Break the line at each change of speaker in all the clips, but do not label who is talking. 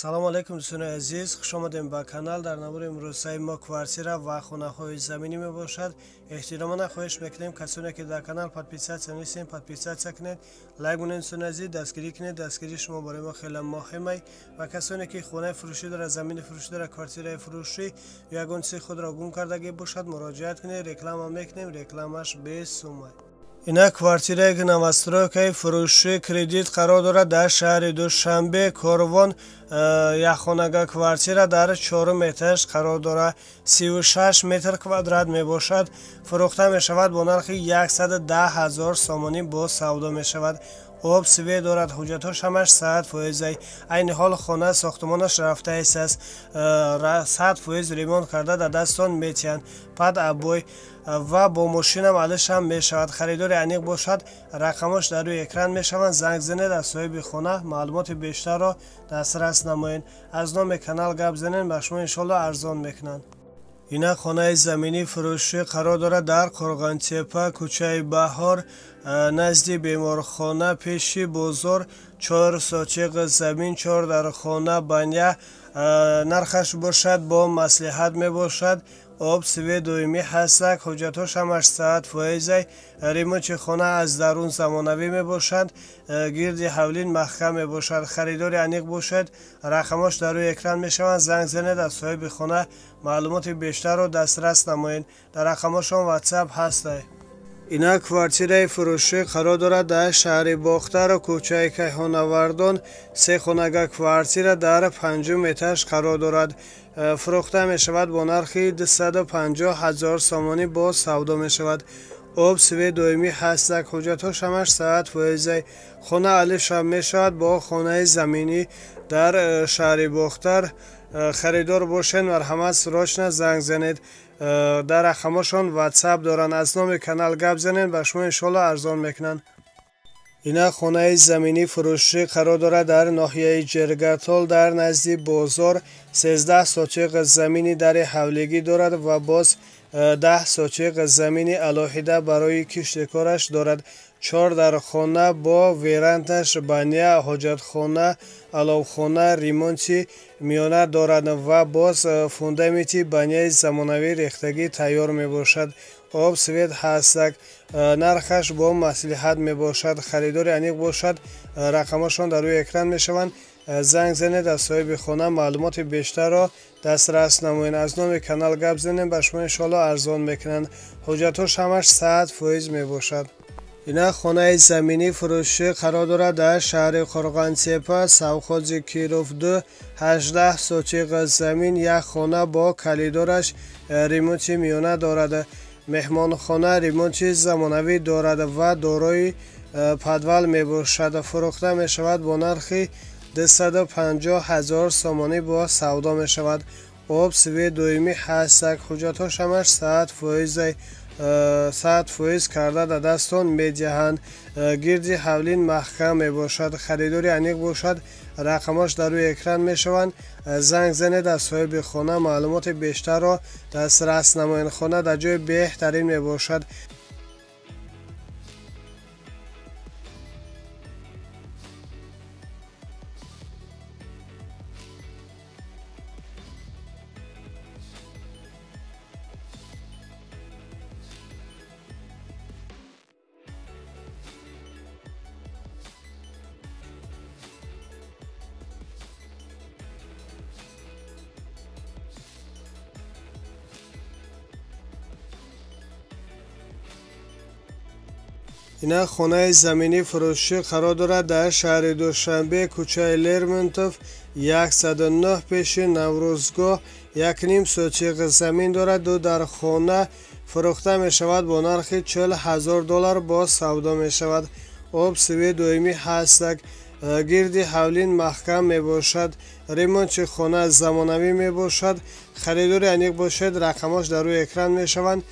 Салом алейкум, дӯстони азиз, хуш омадем ба канал. Дар навори имрӯзаи мо квартира ва хонаҳои заминӣ мебошад. Эҳтиромона хоҳиш мекунем, касоне ки дар канал подписаться нестем, подписаться кунед, лайк монед, дӯстони азиз, дастгирӣ кунед. Дастгирии шумо барои мо хеле муҳим ай. Ва касоне ки хонаи фурӯшӣ дорад, замини фурӯшӣ дорад, квартираи фурӯшӣ ё ягон чизи худро гум кардагӣ бошад, муроҷиат кунед, реклама мекунем, рекламаш бесумай. Ина квартираи ки новостройкаи фурӯшӣ кредит қарор дорад дар шаҳри Душанбе, Корвон, якхонага квартира дар чорум этаж қарор дорад, 36 метр квадрат мебошад. Фурӯхта мешавад бо нархи 110 ҳазор сомонӣ, боз савдо мешавад. Об, свет дорад, ҳуҷҷатҳош ҳамаш 100%. Айни ҳол хона сохтмонаш рафтааст, 100% ремонт карда дар дастон метиҳанд, под обои ва бо мошинам алишам мешавад. Харидори аниқ бошад, рақамош дар рӯи экран мешаванд, занг занед, аз соҳиби хона маълумоти бештарро дастрас намоед. Аз номи канал гап занед, ба шумо иншоалло арзон мекунанд. Ина хонаи заминӣ фурӯшӣ қарор дорад дар Қурғонтепа, кӯчаи Баҳор, назди беморхона, пеши бозор, 4 сотиқ замин, 4 дар хона, баня, нархаш бошад бо маслиҳат мебошад. Об, свет доимӣ ҳастак, ҳуҷҷатҳош ҳамаш 100%. Ремонти хона аз дарун замонавӣ мебошад, гирди ҳавлин маҳкам мебошад. Харидори аниқ бошад, рақамош дар рӯи экран мешаванд, занг занед, аз соҳиби хона маълумоти бештарро дастрас намоед. Дар рақамошон ватсап ҳастай. Ина квартираи фурӯшӣ қарор дорад дар шаҳри Бохтар, кӯчаи Кайҳонавардон, се хонага квартира дар панҷум этаж қарор дорад. Фурӯхта мешавад бо нархи 250 ҳазор сомонӣ, боз савдо мешавад. Об, свет доимӣ ҳастак, ҳуҷҷатҳош ҳамаш 100%. Хона алифшам мешавад бо хонаи заминӣ дар шаҳри Бохтар. Харидор бошед, марҳамат, срочно занг занед. Дар рақамошон ватсап доранд, аз номи канал гап занед, ба шумо иншоалло арзон мекунанд. Ина хонаи заминӣ фурӯшӣ қарор дорад дар ноҳияи Ҷиргатол, дар назди бозор, 13 сотиқ замини дари ҳавлигӣ дорад ва боз 10 сотиқ замини алоҳида барои киштикораш дорад. 4 дар хона бо верандаш, баня, ҳоҷатхона, аловхона, ремонти миёна дорад ва боз фундаменти баняи замонавӣ рехтагӣ тайёр мебошад. Об, свет ҳастак, нархаш бо маслиҳат мебошад. Харидори аниқ бошад, рақамошон дар рӯи экран мешаванд, занг занед, аз соҳиби хона маълумоти бештарро дастрас намоед. Аз номи канал гап занед, ба шумо иншоалло арзон мекунанд. Ҳуҷҷатҳош ҳамаш 100% мебошад. Ина хонаи заминӣ фурӯшӣ қарор дорад дар шаҳри Қурғонтепа, совхози Киров 2, 18 сотиқ замин, як хона бо калидораш, ремонти миёна дорад. Меҳмонхона ремонти замонавӣ дорад ва дорои подвал мебошад. Фурӯхта мешавад бо нархи 250 ҳазор сомонӣ, боз савдо мешавад. Об, свет доимӣ ҳастак, ҳуҷҷатҳош ҳамаш 100% карда дар дастон медиҳанд. Гирди ҳавлин маҳкам мебошад. Харидори аниқ бошад, рақамош дар рӯи экран мешаванд, занг занед, аз соҳиби хона маълумоти бештарро дастрас намоед. Хона дар ҷои беҳтарин мебошад. Ина хонаи заминӣ фурӯшӣ қарор дорад дар шаҳри Душанбе, кӯчаи Лермонтов 109, пеши Наврӯзгоҳ, 1,5 сотиқ замин дорад, 2 дар хона. Фурӯхта мешавад бо нархи 40 ҳазор доллар, боз савдо мешавад. Об, свет доимӣ ҳастак, гирди ҳавлин маҳкам мебошад. Ремонти хона замонавӣ мебошад. Харидори аниқ бошед, рақамош дар рӯи экран мешаванд,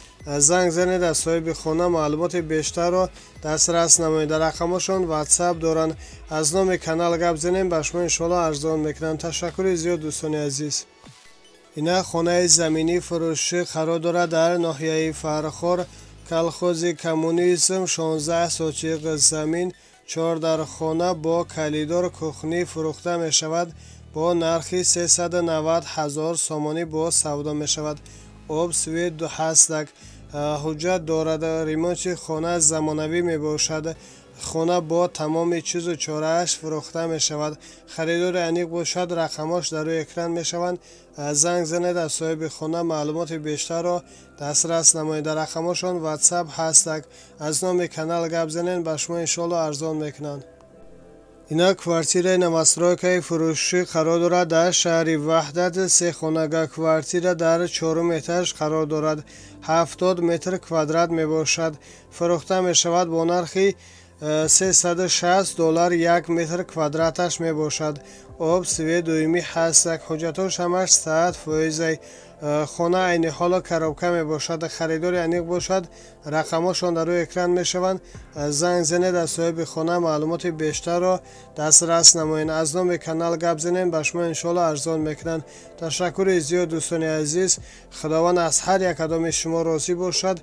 занг занед, аз соҳиби хона маълумоти бештарро дастрас намоед. Дар рақамошон ватсап доранд, аз номи канал гап занем, ба шумо иншоалло арзон мекунанд. Ташаккури зиёд, дӯстони азиз. Ина хонаи заминӣ фурӯшӣ қарор дорад дар ноҳияи Фархор, колхози Коммунизм, 16 сотиқ замин, 4 дар хона бо калидор, кухнӣ. Фурӯхта мешавад Бо нархи 390 ҳазор сомонӣ бо савдо мешавад. Об, свет ҳастак, ҳуҷҷат дорад. Ремонти хона замонавӣ мебошад. Хона бо тамоми чизу чорааш фурӯхта мешавад. Харидори аниқ бошад, рақамҳош дар рӯи экран мешаванд. Занг занед, аз соҳиби хона маълумоти бештарро дастрас намоед. Дар рақамҳошон ватсап ҳастак. Аз номи канал гап занед, ба шумо иншоалло арзон мекунанд. Ина квартираи новостройкаи фурӯшӣ қарор дорад дар шаҳри Ваҳдат. Се хонага квартира дар чорум этаж қарор дорад. 70 метр квадрат мебошад. Фурӯхта мешавад бо нархи 360 доллар 1 метр квадраташ мебошад. Об, свет доимӣ ҳастак. Ҳуҷҷатҳош ҳамаш 100%. Хона айни ҳоло коробка мебошад. Харидори аниқ бошад, рақамҳошон дар рӯи экран мешаванд. Занг занед, аз соҳиби хона маълумоти бештарро дастрас намоед. Аз номи канал гап занед, ба шумо иншоалло арзон мекунанд. Ташаккури зиёд, дӯстони азиз. Худованд аз ҳар як кадоми шумо розӣ бошад.